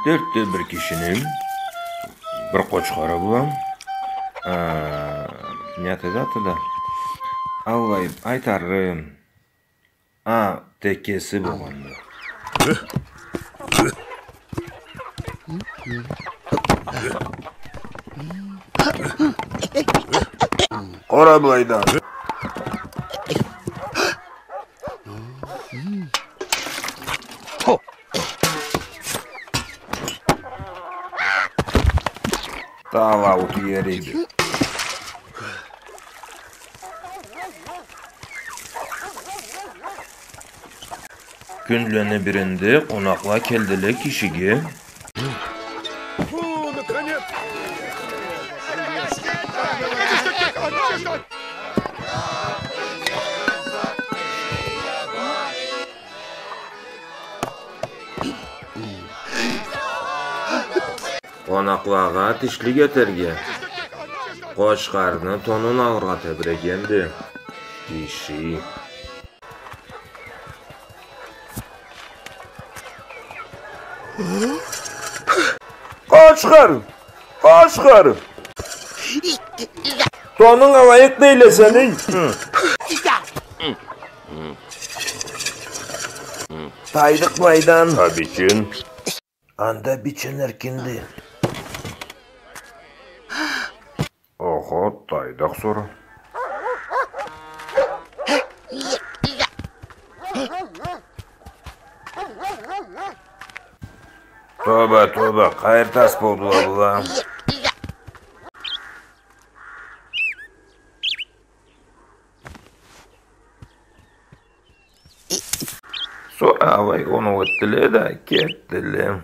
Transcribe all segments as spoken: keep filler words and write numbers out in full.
Тёрт да бир кишини, бир къочхары бла, а, не аты да, аты да. Аллай, айтарым. А, текеси болгъанды. Къора былайдан. Талау тиерик. Кюнлени биринде къонакъла келдиле кишиге. Фу, наконец! Къонакълагъа тишлик этерге, къочхарны тонун алыргъа тебирегенди киши. Къочхар! Къочхар! Тонунг алайыкъ дейле сени. Тайдыкъ былайдан. Табичин. Анда бичин эркинди. Охо, тайдыкъ сора. Тоба, тоба, къайры тас болдула была. Сора алай оноу этдиле да кетдиле.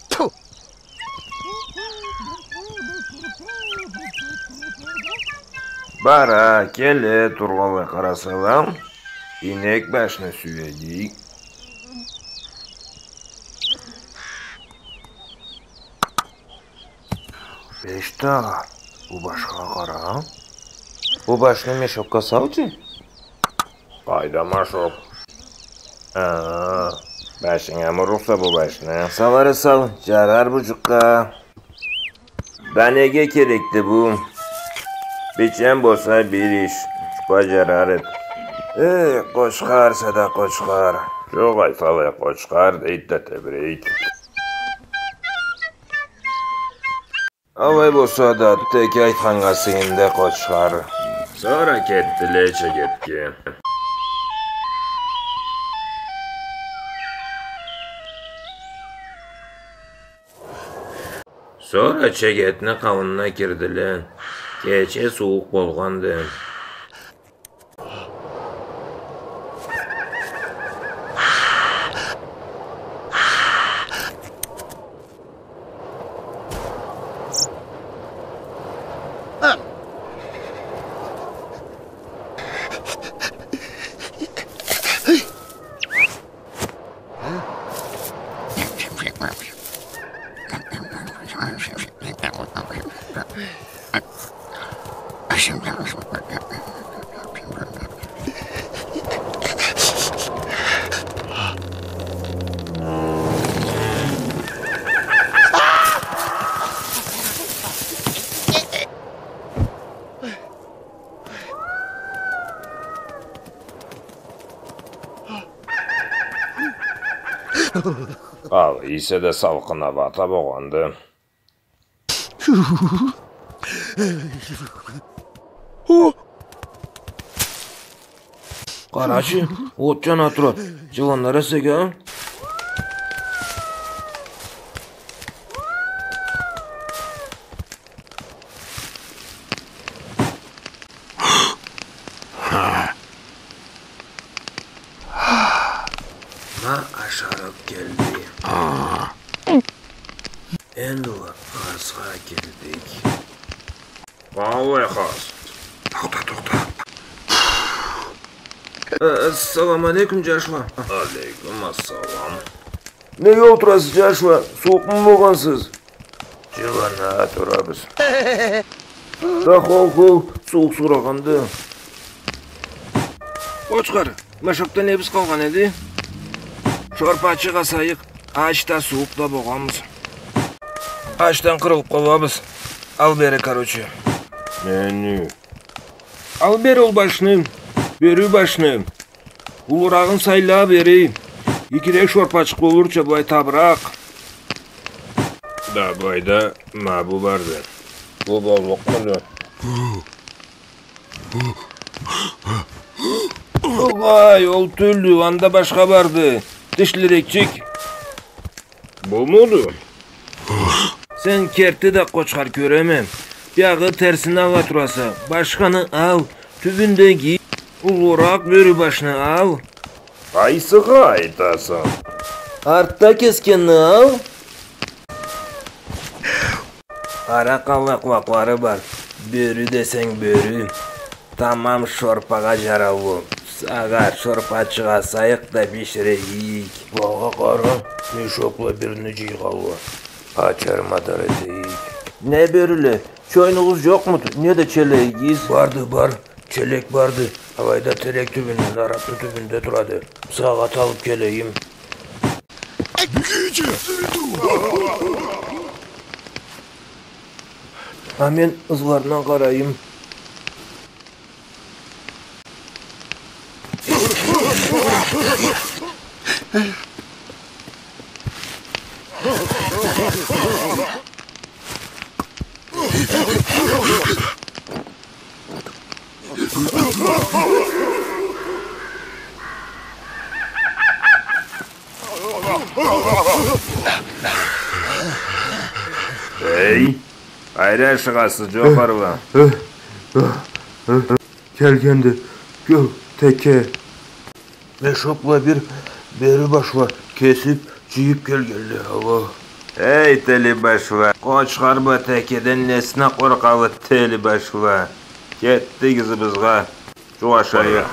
Тьфу! Бара, келе тургъанлай къарасала, ийнек башны сюеги. Эшит, агъа, бу башха къара. Бу башны мешокга салчы. Къайда мешок? А, башынга мурукъса бу башны. Салары сал, жарар бу жукъгъа. Банеге керекди бу. Бичен болса бир иш, жукъгъа жарар эди. Эй, къочхарса да къочхар. Жокъ, айтсала, къочхар дейди да тебирейди. Алай болса да, тек айтханнга сыйынды къочхар. Сора кетдиле чегетге. Сора чегетни къауумуна кирдиле. Кече сууукъ болгъанды. Алай эсе да салкъын абата болгъанды. Къарачы, от жана турады. Жыланлар эсеге, а? Ма ашарыкъ келди. Энди уа азгъа келдик. Къалай хас? Тохта, тохта. Э, ассаламу алейкум, жашла. Алейкум ассалам. Неге олтурасыз, жашла? Сууукъму болгъансыз? Жылана турабыз. Да хол, хол, сууукъ сорагъанды. Къочхар, Мешокда небиз къалгъан эди? Шорпачыкъ асайыкъ, ач да, сууукъ да богъанбыз. Ачдан къырылып къалабыз. Ал бери, короче. Нени? Ал бери ол башны, бёрю башны. Уллурагъын сайла бери. Игирек шорпачыкъ болурча былай табыракъ. Да былайда ма бу барды. Бу боллукъмуду? Огъай, ол тюлдю, анда башха барды. Тишлирекчик. Бумуду? Сен керти да, къочхар, кёреме. Биягъы терсин ала тураса. Башханы ал, тюбюндеги уллуракъ бёрю башны ал. Къайсыгъа айтаса? Артда кескенни ал. Къара къалай къулакълары бар. Бёрю десенг бёрю. Тамам шорпагъа жараулу. Сагъа шорпачыкъ асайыкъ да биширейик. Багъа къара, Мешокла бирни жыйгъанла. Ачар-матар этейик. Не бёрюле, чойнугъуз жокъмуду, неда челегигиз? Барды, бар. Челек барды. Алайда терек тюбюнде, арапны тюбюнде турады. Сагъат алып келейим. А мен ызларындан къарайым. Эй, къайры ашыгъасыз, жокъ ары бла. Келгенди, кёл, Теке. Мешокла бир бёрю башла кесип, жыйып келгенле, ала. Эй, тели башла, къочхар бла Текеден несине къоркъалы, тели башла? Кетдик ызыбызгъа, жугъашайыкъ.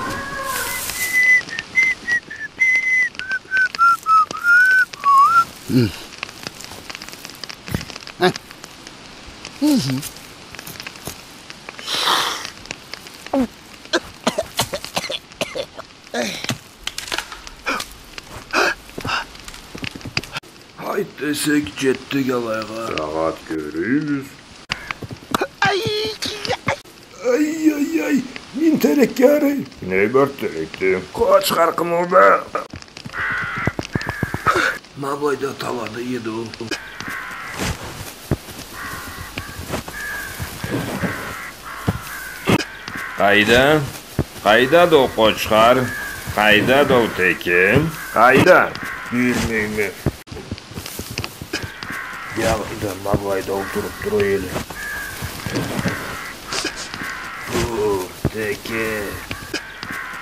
Хайт десек, жетдик алайгъа. Сагъат кёрюбюз. Ай, ай, ай, ай, мин терекге ары. Не бар терекде? Къочхар къымылда. Ма былайда талады эди ол. Къайда? Къайдады ол къочхар? Къайдады ол Теке? Къайда? Билмейме. Биягъыда ма былайда олтуруп тура эле. О, Теке.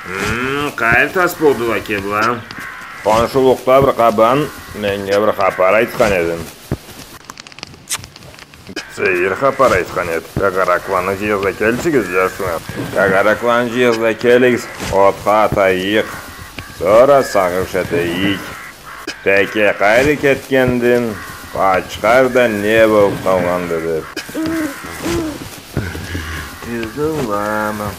Хм, къайры тас болдула экен была? Хоншулукъда бир къабан меннге бир хапар айтхан эди. Сейир хапар айтхан эди. Гагыракланы жыйыгъыз да келчигиз, жашла. Гагыракланы жыйыгъыз да келигиз, отха атайыкъ. Сора сагъыш этейик. Теке къайры кетгенди, къочхар да не болуп къалгъанды деп. Тюзюн, лама.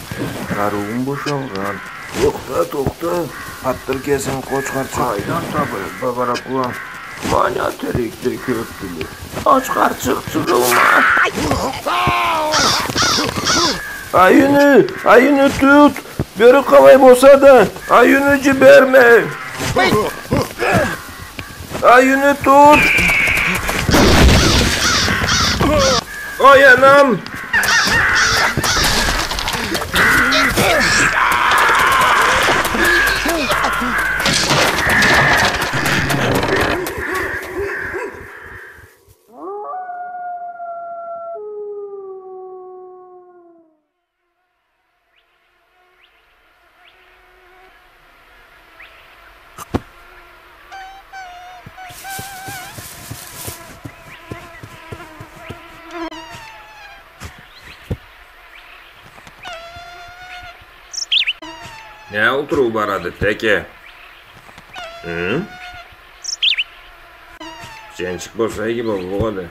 Къарыуум бошалгъан. Тохта, тохта. Атдыр кесинги, къочхарчыкъ. Къайдан табайым гагыракла? Мана терекде кёпдюле. Къочхарчыкъ, жыгъылма. Аюну, аюну тут. Бёрю къалай болса да, аюну жиберме. Аюну тут. Ой, анам. Не олтуруу барады, Теке? Хы? Женчик болса иги боллукъ эди.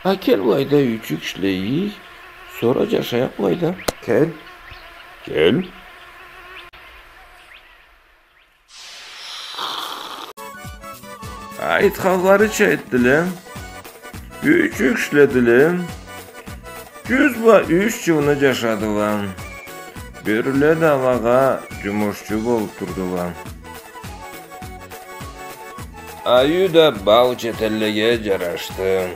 А кел, былайда юйчюк ишлейик. Сора джашайыкъ былайда. Кел. Кел. Айтханларыча этдиле. Юй-джюк ишледиле. Джюз бла юч джылны джашадыла. Бёрюле да алагъа джумушчу болуб турдула. Айю да бал четеллеге джарашды.